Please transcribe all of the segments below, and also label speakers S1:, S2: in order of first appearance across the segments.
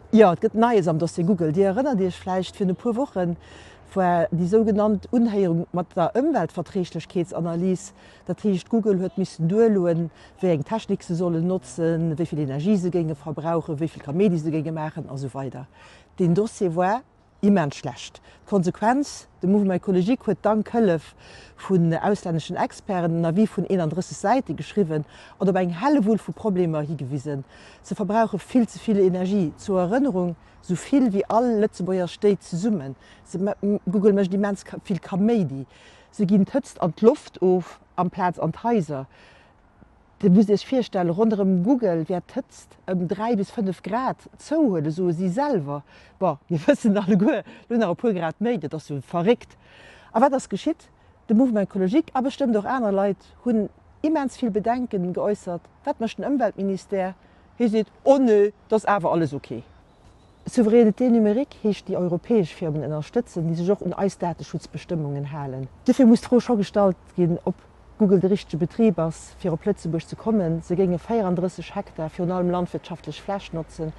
S1: Jo, et gëtt Neies am Dossier Google. Dir erënnert Iech vläicht, virun e puer Woche war déi sougenannt Unhéierung mat der Ëmweltverträglechkeetsanalys. Dat heescht, Google huet missen duerloen, wéi eng Technik se sollen notzen, wéi vill Energie se géinge verbrauchen, wéi vill Kaméidi se géinge maachen a sou weider. Deen Dossier war Immens schlecht. D'Konsequenz, De Mouvement Ecologique huet dank Hëllef vun auslänneschen Experten en Avis vun 31 Säite geschriwwen an op eng Hellewull vu Problemer higewisen. Se verbrauche vill ze vill Energie, zur Erënnerung, sou vill wéi all Lëtzebuerger Stéit zesummen. Google mécht immens vill Kaméidi. Se ginn d'Hëtzt an d'Loft of amplaz an d'Haiser. Dir musst Iech virstellen, ronderëm Google wäert d'Hëtzt ëm 3 bis 5 Grad zouhuelen, soe si selwer. Bon, mir wëssen alleguer, elo nach e puer Grad méi, dat ass jo verréckt. A wat ass geschitt? De Mouvement Ecologique a bestëmmt och aner Leit hunn immens vill Bedenken geäussert. Wat mécht den Ëmweltministère? Hie seet, Oh nö, dat ass awer alles ok. Souveraineté numérique heescht déi europäesch Firmen ënnerstëtzen, déi sech och un eis Dateschutzbestëmmungen halen. Dofir muss d'Fro scho gestallt ginn, ob Google de richtege Betrib ass, fir op Lëtzebuerg ze kommen. Se géinge 34 Hektar, virun allem landwirtschaftlech Fläch notzen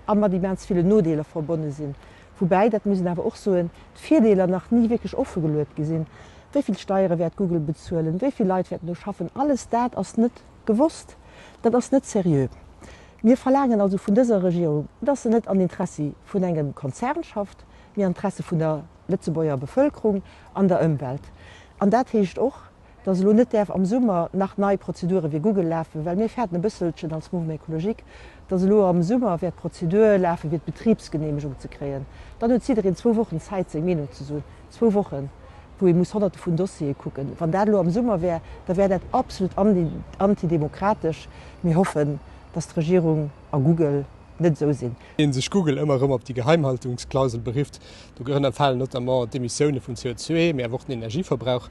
S1: a mat immens villen Nodeeler verbonne sinn. Woubäi, dat muss een awer och soen, d'Virdeeler nach ni wierklech offegeluet gi sinn. Wéi vill Steiere wäert Google bezuelen? Wéi vill Leit wäerten do schaffen? Alles dat ass net gewosst. Dat ass net seriö. Mir verlaangen also vun dëser Regierung, dass se net an Interessi vun engem Konzern schafft, mee an Interesse vun der Lëtzebuerger Bevëlkerung an der Ëmwelt. An dat heescht och, dass elo net däerf am Summer nach nei Prozedure wéi Google lafen, well mir fäerten e bësselchen als Mouvement Ecologique, dass elo am Summer wäert d'Prozedur lafen, fir d'Betribsgenehmegung ze kréien. Dann huet jiddereen zwou Wochen Zäit, seng Meenung ze soen. Zwou Wochen, wou ee muss Honnerte vun Dossiere kucken. Wann dat elo am Summer wär, da wär dat absolut antidemokratesch. Mir hoffen, dass d'Regierung a Google net esou sinn.
S2: Deen sech Google ëmmer erëm op déi Geheimhaltungsklausel berifft. Dorënner falen notamment d'Emissioune vun CO2, mee awer och den Energieverbrauch.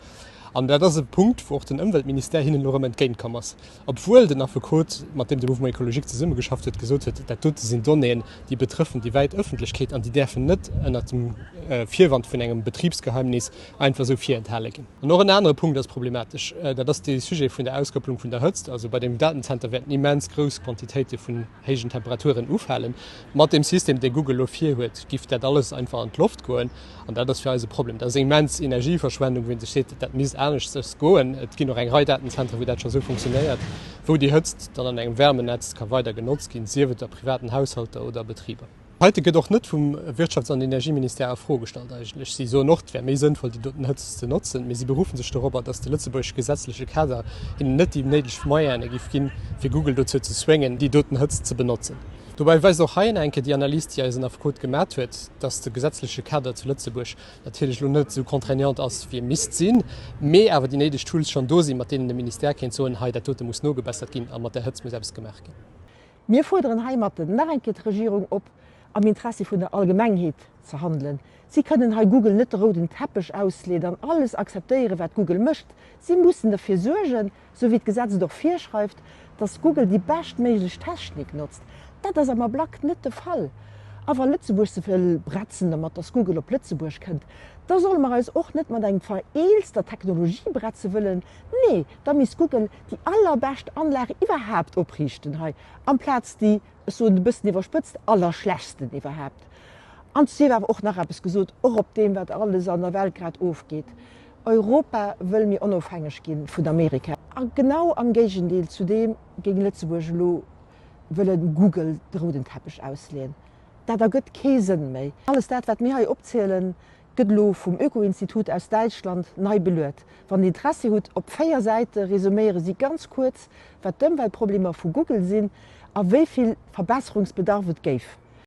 S2: An dat ass e Punkt, wou och den Ëmweltministère hinnen elo erëm entgéintkomm ass. Obwuel den Affekot, mat deem de Mouvement Ecologique zesummegeschafft huet, gesot huet, dat dote sinn Donnéeën, déi betrëffen déi wäit Ëffentlechkeet an déi däerfen net ënnert dem Virwand vun engem Betribsgeheimnis einfach esou virenthale ginn. An och en anere Punkt ass problematesch, dat ass de Sujet vun der Auskopplung vun der Hëtzt. Also bei deem Datenzenter wäerten immens grouss Quantitéite vun héijen Temperaturen ufalen. Mat deem System, dee Google elo virhuet, giff dat alles einfach an d'Loft goen. An dat ass fir eis e Problem. Dat ass eng immens Energieverschwendung, wou ee sech seet, dat misst aneschters goen. Et ginn och eng Rei Datenzentren, wou dat scho sou funktionéiert, wou déi Hëtzt dann an engem Wärmenetz ka weider genotzt ginn, sief et a privaten Haushalter oder a Betriber. Heite gëtt och net vum Wirtschafts an Energieministère a Fro gestallt eigentlech. Si soen och, et wär méi sënnvoll, déi doten Hëtzt ze notzen, mee si beruffen sech dorobber, datt de lëtzebuergesche gesetzleche Kader hinnen net déi néideg Moyene giff ginn, fir Google dozou ze zwéngen, déi doten Hëtzt ze benotzen. Dobäi weist och hei eng Kéier déi Analys, déi eisen Affekot gemat huet, dass de gesetzleche Kader zu Lëtzebuerg natierlech elo net esou contraignant ass, wéi e misst sinn, mee awer déi néideg Tools schonn do sinn, mat deenen de Ministère kéint soen, hei dat dote muss nogebessert ginn a mat där Hëtzt muss eppes gemaach ginn.
S1: Mir fuerderen heimatten nach eng Kéier d'Regierung op, am Interessi vun der Allgemengheet ze handelen. Si kënnen hei Google net de rouden Teppech ausleeën an alles akzeptéieren, wat Google mécht. Si mussen derfir suergen, sou wéi d'Gesetz et och virschreift, dass Google déi beschtméiglech Technik notzt. Dat ass am Ablack net de Fall. A wa Lëtzebuerg se wëll bretzen dermat, dass Google op Lëtzebuerg kënnt, da solle mer eis och net mat engem vereelzter Technologie bretze wëllen. Nee, da misst Google déi allerbescht Anlag iwwerhaapt opriichten hei, amplaz déi, ech soen et e bëssen iwwerspëtzt, allerschlechsten iwwerhaapt. An et sief awer och nach eppes gesot, och op deem, wat alles an der Welt grad ofgeet. Europa wëll méi onofhängeg gi vun Amerika. A genau am Géigendeel zu deem géing Lëtzebuerg elo wëlle Google de rouden Teppech ausleeën. Dat ergëtt kee Sënn méi. Alles dat, wat mir hei opzielen, gëtt elo vum Öko-Institut aus Däitschland nei beluet. Wann Dir Interessi hutt, op 4 Säite resuméiere si ganz kuerz, wat d'Ëmweltproblemer vu Google sinn a wéi vill Verbesserungsbedarf et géif.